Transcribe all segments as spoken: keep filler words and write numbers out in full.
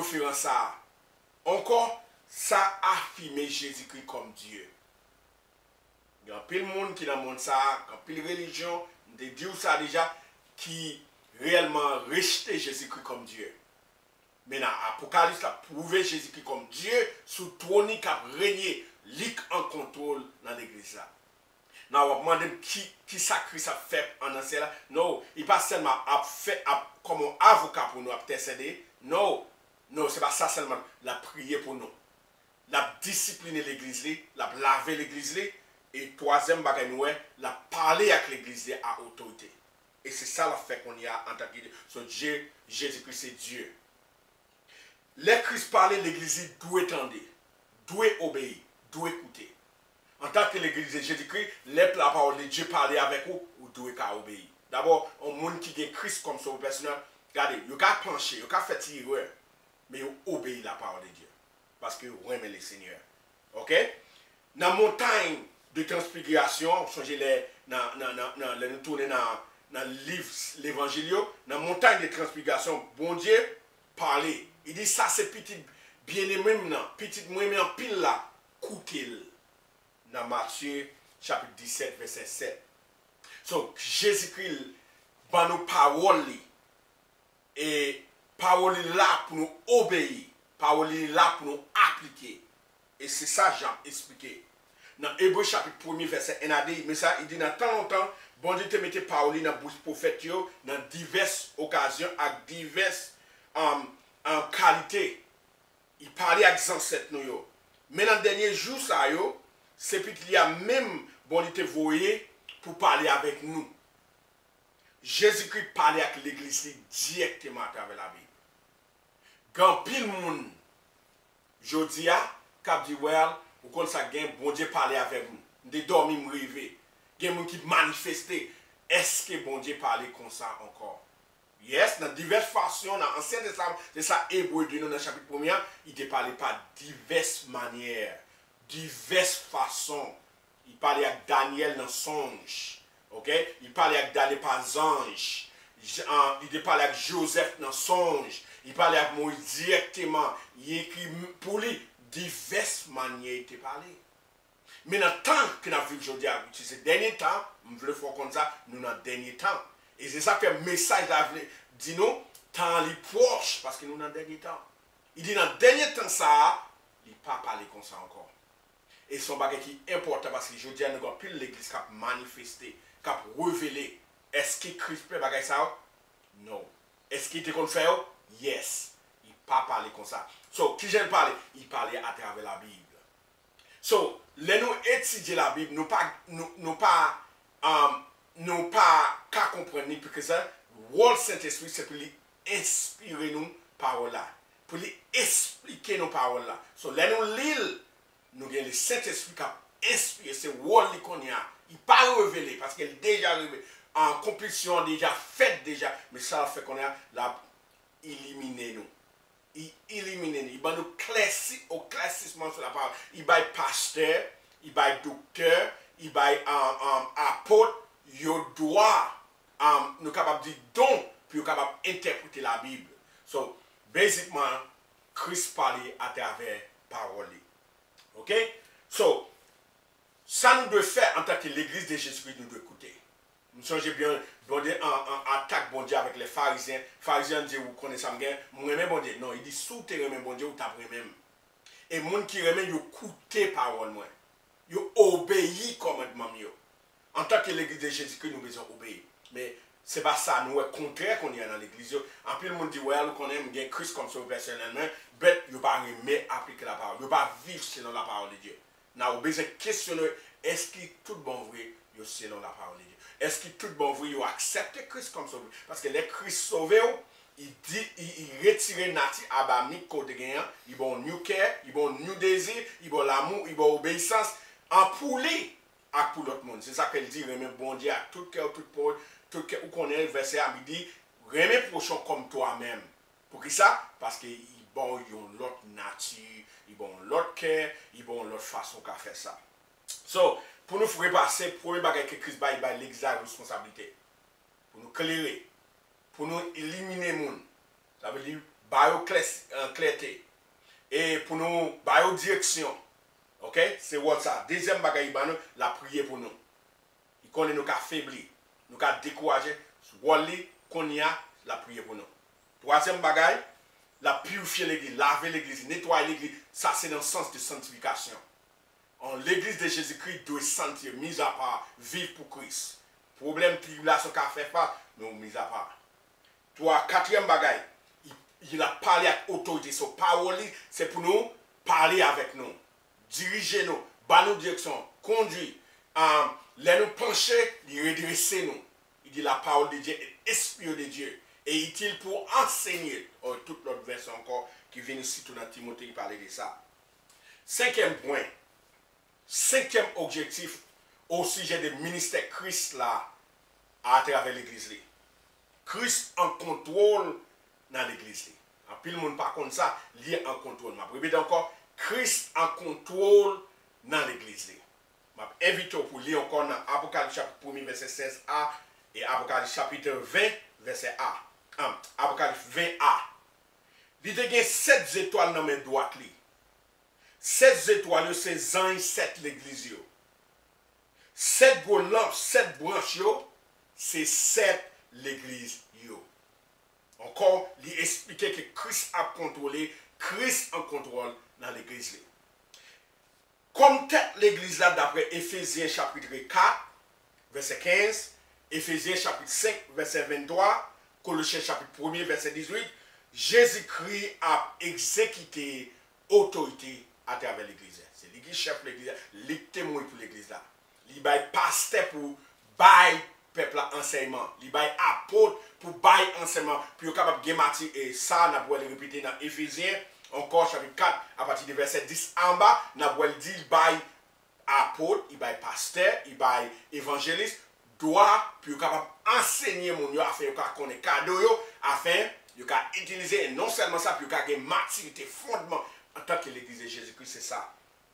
konferans sa a. Ankò, sa afime Jezikri kòm Dye. Gen anpil moun ki nan mond sa a, gen anpil relijyon, m te di w sa deja, ki reyèlman rejte Jezikri kòm Dye. Men nan Apokalips la, pwouve Jezikri kòm Dye sou twòn li k ap renye, li k an kontwòl nan legliz la. Nan w ap mande m ki, ki sa Kris ap fè an nan syèl la? No, li pa sèlman ap fè, ap kòm yon avoka pou nou, ap entèsede. No, no, se pa sa sèlman. L ap priye pou nou. L ap disipline legliz li, l ap lave legliz li, e twazyèm bagay nou wè, l ap pale ak legliz li a otorite. E se sa l ap fè kounye a antanke Dye. So, Dye, Jezikri se Dye. Lè Kris pale, legliz li dwe tande, dwe obeyi, dwe koute. Antanke legliz de Jezikri, lè lapawòl de Dye pale avèk ou, ou dwe ka obeyi. Dabò, yon moun ki gen Kris kòm sovè pèsonèl, gade, yo ka panche, yo ka fè ti erè, men yo obeyi lapawòl de Dye. Paske yo renmen Lesenyè. Oke? Nan montay de transfigirasyon, w sonje lè, nan, nan, nan, nan, lè nou tounen nan, nan liv levanjil yo, nan montay de transfigirasyon, Bondye pale. Li di, "Sa se pitit byeneme m nan, pitit mwen renmen anpil la, koute l." Nan Matye, chapit disèt, vèsè sèt. So, Jezikri ban nou pawòl li. E pawòl li la pou nou obeyi. Pawòl li la pou nou aplike. E se sa Jan eksplike. Nan Ebre chapit premye, vèsè en a de, men sa, li di, "Nan tan lontan, Bondye te mete pawòl li nan bouch pwofèt yo, nan divès okazyon ak divès, um, um, kalite." Li pale ak zansèt nou yo. Men nan dènye jou sa yo, se Pitit li a menm, Bondye te voye pou pale avèk nou. Jezikri pale ak legliz li dirèkteman atravè Labib. Gen anpil moun jodi a k ap di, "Well, ou konn sa k gen, Bondye pale avèk m. M te dòmi, m reve." Gen moun ki manifeste. Èske Bondye pale konsa ankò? Yes, nan divès fason, nan Ansyen Testaman, se sa Ebre di nou nan chapit premye a, li te pale pa divès manyè, divès fason. Li pale ak Danyèl nan sonj. Oke? Li pale ak Danyèl pa zanj. J-, an, li te pale ak Jozèf nan sonj. Li pale ak Moyiz dirèkteman. Li ekri m-, pou li. Divès manyè li te pale. Men nan tan ke n ap viv jodi a, ki se dènye tan, m vle fè w konn sa, nou nan dènye tan. E se sa k fè mesaj la vle di nou, tan an li pwòch, paske nou nan dènye tan. Li di nan dènye tan sa a, li pa pale konsa ankò. E se yon bagay ki enpòtan paske jodi a nou gen anpil legliz k ap manifeste, k ap revele. Èske Kris fè bagay sa yo? No. Èske li te konn fè yo? Yes. Li pa pale konsa. So, kijan l pale? Li pale atravè Labib. So, lè nou etidye Labib, nou pa, nou, nou pa, um, nou pa ka konprann li, pike sa, wòl Sentespri se pou li enspire nou pawòl la, pou li esplike nou pawòl la. So, lè nou li l, nou gen le Sentespri k ap enspire, se wòl li kounye a. Li pa revele, paske l deja revele. Akonplisyon an deja fèt deja, men sa l ap fè kounye a, l ap ilimine nou. Li ilimine nou. Li ban nou klèsi, oklèsisman sou lapawòl. Li bay pastè, li bay doktè, li bay, um, um, apot, yo dwa, um, nou kapab di don, pou yo kapab entèprete Labib. So, basicman, Kris pale atravè pawòl li. Oke? So, sa nou dwe fè antanke legliz de Jezikri, nou dwe koute. M sonje byen, Bondye an, an atak Bondye avèk lè Farizyen. Farizyen an di, "Ou konnen sa m gen, m renmen Bondye." Non, li di, "Si w te renmen Bondye, ou t ap renmen m." E moun ki renmen, yo koute pawòl mwen. Yo obeyi kòmandman m yo. Antanke legliz de Jezikri, nou bezwen obeyi. Men se pa sa, nou wè kontrè kounye a nan legliz yo. Anpil moun di, "Well, ou konnen, m gen Kris kòm sovè pèsonèl mwen," but yo pa renmen aplike lapawòl. Yo pa viv selon lapawòl de Dye. Nan ou bezwen kesyone, èske tout bon vre yo selon lapawòl de Dye? Èske tout bon vre yo aksepte Kris kòm sovè? Paske lè Kris sove w, li di, li, li retire nati adamik ke w te genyen an, li ba w new kè, li ba w new dezi, li ba w lamou, li ba w obeyisans, an pou li ak pou lòt moun. Se sa ke l di, renmen Bondye ak tout kè w, tout pòv, tout kè w. Ou konnen vèsè a, li di, renmen pwochen w kòm twa menm. Poukisa? Paske li ba w yon lòt nati, li ba w yon lòt kè, li ba w yon lòt fason w ka fè sa. So, pou nou repase, premye bagay ke Kris bay, li bay legliz la responsablite. Pou nou klere, pou nou ilimine moun. Sa vle di, ba yo klè, klète, e pou nou ba yo direksyon. Oke? Se wòl sa. Dezyèm bagay li ba nou, l ap priye pou nou. Li konnen nou ka febli, nou ka dekouraje. Wòl li, kounye a, l ap priye pou nou. Twazyèm bagay, l ap pirifye legliz, lave legliz, netwaye legliz. Sa se nan sans de santifikasyon. An legliz de Jezikri dwe santi yo mizapa, viv pou Kris. Pwoblèm, tribilasyon ka fè fas, men w mizapa. Twa, katriyèm bagay, li ap pale ak otorite. So, pawòl li, se pou nou pale avèk nou, dirije nou, ba nou direksyon, kondui. Lè nou panche, li redrese nou. Li di, la parole de Dieu est esprit de Dieu et utile pour enseigner. Tout lòt vèsè ankò ki vini sitou nan Timote ki pale de sa. Senkyèm pwen, senkyèm objektif o sijè de ministè Kris la atravè legliz li. Kris an kontwòl nan legliz li. Anpil moun pa konn sa, li an kontwòl. M ap repete ankò, Kris an kontwòl nan legliz li. M ap envite w pou li ankò nan Apokalips chapit premye vèsè sèz a e Apokalips chapit ven vèsè a. Apokalips ven a. Li te gen sèt zetwal nan men dwat li. Sèt zetwal yo se zanj sèt legliz yo. Sèt gwo lanp, sèt branch yo, se sèt legliz yo. Ankò, li esplike ke Kris ap kontwole, Kris an kontwòl nan legliz li. Kòm tèt legliz la, daprè Efezyen chapit kat, vèsè kenz, Efezyen chapit senk, vèsè venntwa, Kolosyen chapit premye, vèsè dizuit, Jezikri ap egzekite otorite atravè legliz la. Se li ki chèf legliz la, li ki te mouri pou legliz la. Li bay pastè pou bay pèp la ansèyman. Li bay apot pou bay ansèyman, pou yo kapab gen mati. E sa, n ap wè l repete nan Efezyen, ankò, chapit kat, apati de vèsè dis anba, n ap wè l di l bay apot, li bay pastè, li bay evanjelis, dwa pou yo kapab ansenye moun yo, afen yo ka konnen kado yo, afen yo ka itilize, e non sèlman sa, pou yo ka gen matirite, fondman, antanke legliz de Jezikri, se sa.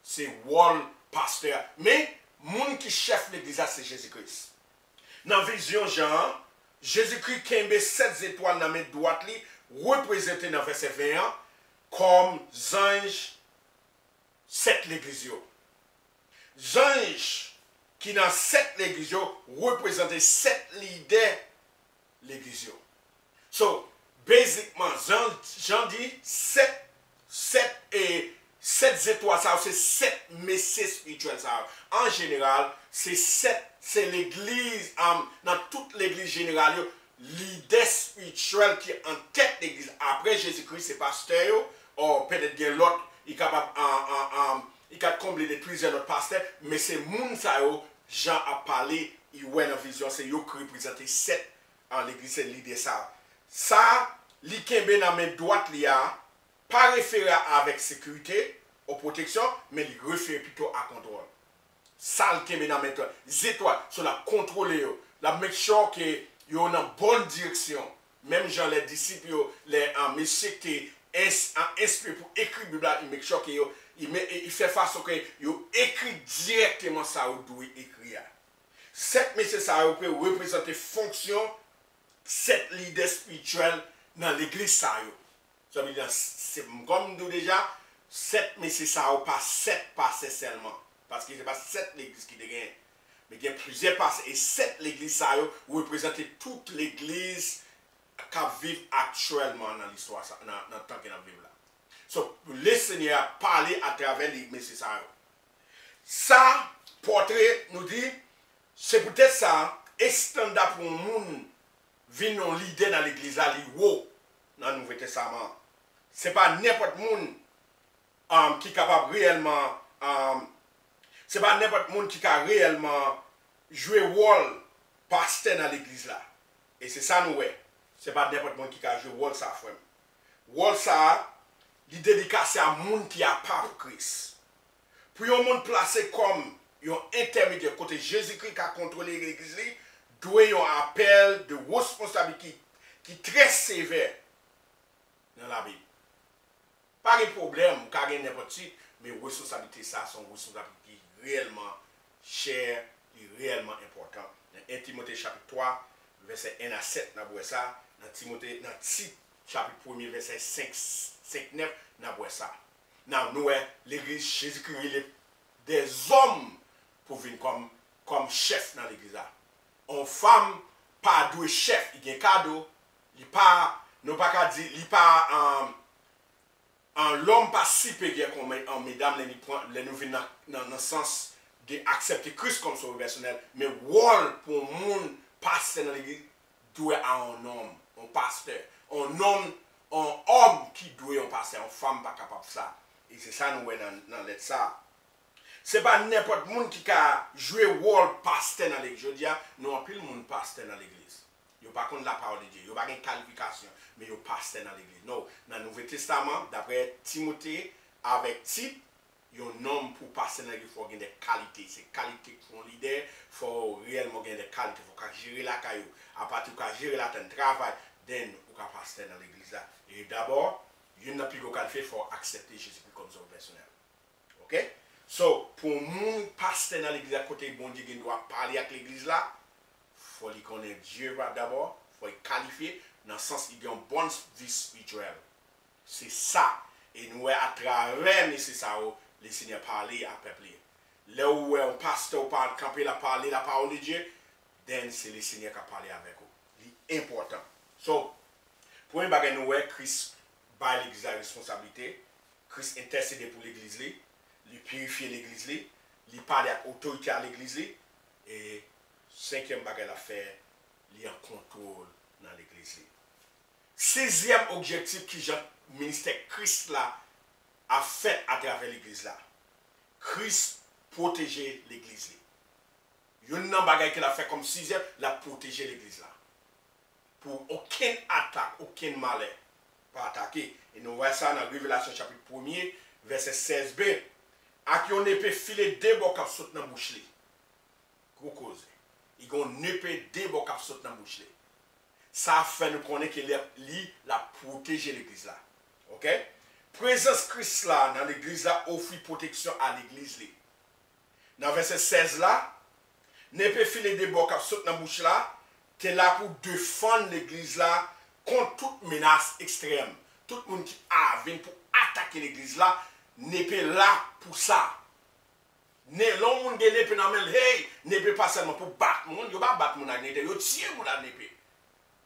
Se wòl pastè a. Men, moun ki chèf legliz la, se Jezikri. Nan vizyon Jan an, Jezikri kenbe sèt zetwal nan men dwat li, reprezante nan vèsè ven an, kòm zanj sèt legliz yo. Zanj ki nan sèt legliz yo reprezante sèt lidè legliz yo. So, basicman, Jan, Jan di sèt, sèt, e, sèt zetwal sa yo se sèt mesye espirityèl sa yo. An jeneral, se sèt, se legliz, am, nan tout legliz jeneral yo, lidè espirityèl ki an tèt legliz apre Jezikri, se pastè yo, o petèt gen lòt, li kapab, an, an, an, li ka konble de plizyè lòt pastè, men se moun sa yo, Jan ap pale, li wè nan vizyon, se yo ki reprezante sèt an legliz, se lidè sa. Sa li kenbe nan men dwat li a, pa refere avèk sekirite ou pwoteksyon, men li refere pito a kontwòl. Sa l kenbe nan men dwat, zetwal, so l ap kontwole yo. L ap make sure ke yo nan bòn direksyon. Menm jan lè disip yo, lè, ah, mesye ki te ins-, ah, enspire pou ekri Bib la, li make sure ke yo, li me-, li fè fason ke yo ekri dirèkteman sa yo dwe ekri a. Sèt mesye sa yo pe reprezante fonksyon sèt lidè espirityèl nan legliz sa yo. Sa vle di, se, kòm m di w deja, sèt mesye sa yo pa sèt pastè sèlman. Paske se pa sèt legliz ki te genyen. Men gen plizyè pastè, e sèt legliz sa yo reprezante tout legliz k ap viv aktyèlman nan listwa sa, nan, nan tan ke n ap viv la. So, Lesenyè a pale atravè li, mesye sa yo. Sa, pòtre, nou di, se poutèt sa, estanda pou yon moun vin yon lidè nan legliz la, li wo nan Nouvo Testaman an. Se pa nenpòt moun, um, ki kapab reyèlman, um, se pa nenpòt moun ki ka reyèlman jwe wòl pastè nan legliz la. E se sa nou wè. Se pa nenpòt moun ki ka jwe wòl sa, frè m. Wòl sa a, li dedikase a moun ki apa pou Kris. Pou yon moun plase kòm yon entèmedyè kote Jezikri ka kontwole legliz li, dwe yon apèl de responsablite ki, ki trè sevè nan Labib. Pa gen pwoblèm, ou ka gen nenpòt tit, men responsablite sa a se yon responsablite ki reyèlman chè, li reyèlman enpòtan. Nan en Timote chapit twa, vèsè en a sèt, n ap wè sa, nan Timote, nan Tit, chapit premye, vèsè senk, senk, nèf, n ap wè sa. Nan, nou wè legliz Jezikri rele dèzòm pou vin kòm, kòm chèf nan legliz la. On fanm pa dwe chèf, li gen kado, li pa, nou pa ka di, li pa, um, an lòm pa siperyè kon an medam lè li pran, lè nou vin nan, nan, nan sans de aksepte Kris kòm sovè pèsonèl, men wòl pou yon moun pastè nan legliz dwe a yon nonm, yon pastè, yon nonm, yon òm ki dwe yon pastè, yon fanm pa kapab sa. E se sa nou wè nan, nan lèt sa. Se pa nenpòt moun ki ka jwe wòl pastè nan legliz. Jodi a, nou anpil moun pastè nan legliz. Yo pa konn lapawòl de Dye. Yo pa gen kalifikasyon, men yo pastè nan legliz. Non, nan Nouvo Testaman, daprè Timote avèk Tit, yon nonm pou pastè nan legliz, fò w gen de kalite. Se kalite pou yon lidè, fò w reyèlman gen de kalite. Fò w ka jere lakay ou. Apati w ka jere latann travay, then ou ka pastè nan legliz la. E dabò, youn nan pi gwo kalite, fò w aksepte Jezikri kòm sovè pèsonèl. Ok? So, pou yon moun pastè nan legliz la, kote Bondye gen dwa pale ak legliz la, fò li konnen Dye va dabò, fò li kalifye, nan sans li gen yon bon vi espirityèl. Se sa. E nou wè atravè mesye sa yo, Lesenyè pale a pèp li. Lè ou wè yon pastè ou pa kanpe la pale lapawòl de Dye, then se Lesenyè k ap pale avèk ou. Li enpòtan. So, premye bagay nou wè, Kris bay legliz la responsablite. Kris entèsede pou legliz li, li pirifye legliz li, li pale ak otorite a legliz li, e senkyèm bagay l ap fè, li an kontwòl nan legliz li. Sizyèm objektif, kijan ministè Kris la ap fèt atravè legliz la? Kris pwoteje legliz li. Youn nan bagay ke l ap fè kòm sizyèm, l ap pwoteje legliz la. Pou okenn atak, okenn malè pa atake. E nou wè sa nan Revelasyon chapit premye, vèsè sèz b. Ak yon nepe file de bò k ap sot nan bouch li. Gwo koze. Li gen yon nepe de bò k ap sot nan bouch li. Sa fè nou konnen ke li, li, l ap pwoteje legliz la. Ok? Prezans Kris la nan legliz la ofri pwoteksyon a legliz li. Nan vèsè sèz la, nepe file de bò k ap sot nan bouch la te la pou defann legliz la kont tout menas ekstrèm. Tout moun ki a vin pou atake legliz la, nepe la pou sa. Ne, lè yon moun gen nepe nan men l, hey, nepe pa sèlman pou bat moun, yo pa bat moun ak nepe, yo tiye moun ak nepe.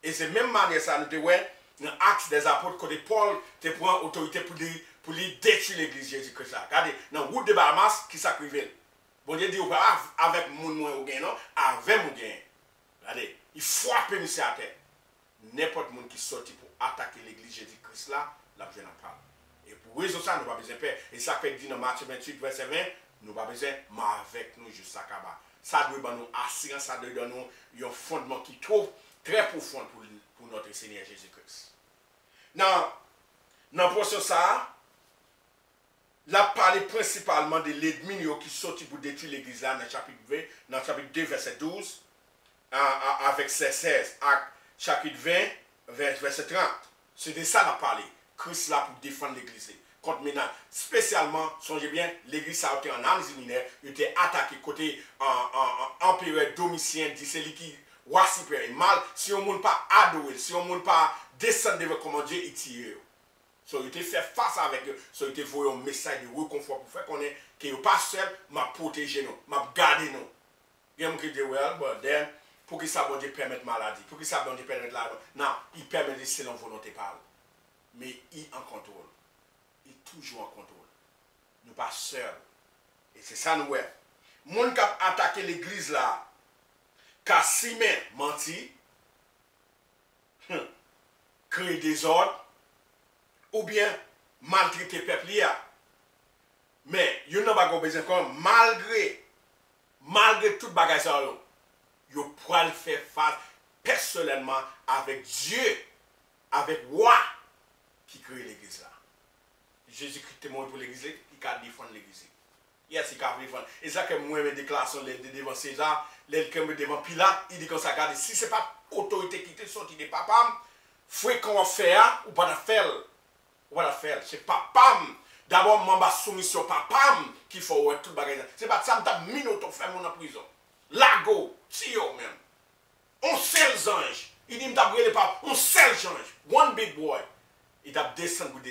E se menm manyè sa nou te wè nan Actes des Apôtres, kote Pòl te pran otorite pou li, pou li detwi legliz Jezi Kris la. Gade, nan wout Damas, ki sa k rive l? Bondye di, ou pa av-, avèk moun mwen ou gen, non, avè m ou gen. Gade, li frape misye atè. Nenpòt moun ki sòti pou atake legliz Jezi Kris la, l ap jwenn anpal. E pou rezon sa, nou pa bezwen pè. E sa k fè di nan Matye venntuit, vèsè ven, nou pa bezwen, m avèk nou jis sa kaba. Sa dwe ban nou asirans, sa dwe ban nou yon fondman ki twò, trè pwofon pou, pou notre Seigneur Jésus-Christ. Nan, nan pòsyon sa a, l ap pale prensipalman de lènmi yo ki sòti pou detwi legliz la nan chapit ven, nan chapit de, vèsè douz, a, a, avèk sèz, sèz, ak chapit ven, vè-, vèsè trant. Se de sa l ap pale. Kris la pou defann legliz li kont menas. Espesyalman, sonje byen, legliz sa yo te ann Azi Minè, yo te atake kote, an, an, an, anperè Domisyen di se li ki wa siprèm. E mal, si yon moun pa adore l, si yon moun pa desann devan kòmandye, li tiye yo. So, yo te fè fas avèk yo. So, yo te voye yon mesaj de rekonfò pou fè konnen ke yo pa sèl, m ap pwoteje nou, m ap gade nou. Gen moun ki di, well, but then, poukisa Bondye pèmèt maladi? Poukisa Bondye pèmèt la? Non, li pèmèt li selon volonte pa l. Men li an kontwòl. Li toujou an kontwòl. Nou pa sèl. E se sa nou wè. Moun k ap atake legliz la ka simen manti, hmm, kreye dezòd, oubyen maltrete pèp li a. Men, youn nan bagay ou bezwen konn, malgre, malgre tout bagay sa yo, yo pral fè fas pèsonèlman avèk Dye, avèk Wa ki kreye legliz la. Jezikri te mouri pou legliz li, li ka defann legliz li. Yes, li ka defann. E sa ke mwen renmen deklarasyon lè l te devan Seza, lè l kenbe devan Pilat, li di konsa, gade, si se pa t otorite ki te sòti de papa m, frekan w ap fè a, ou pa t ap fè l. Ou pa t ap fè l. Se papa m. Dabò, m anba soumisyon papa m ki fè w wè tout bagay sa. Se pa t sa, m t ap minote w, fè moun an prizon. Lage w, tiye w menm. On sèl zanj, Li di m t ap rele pa yon sèl chanj. One big boy. Li t ap desann pou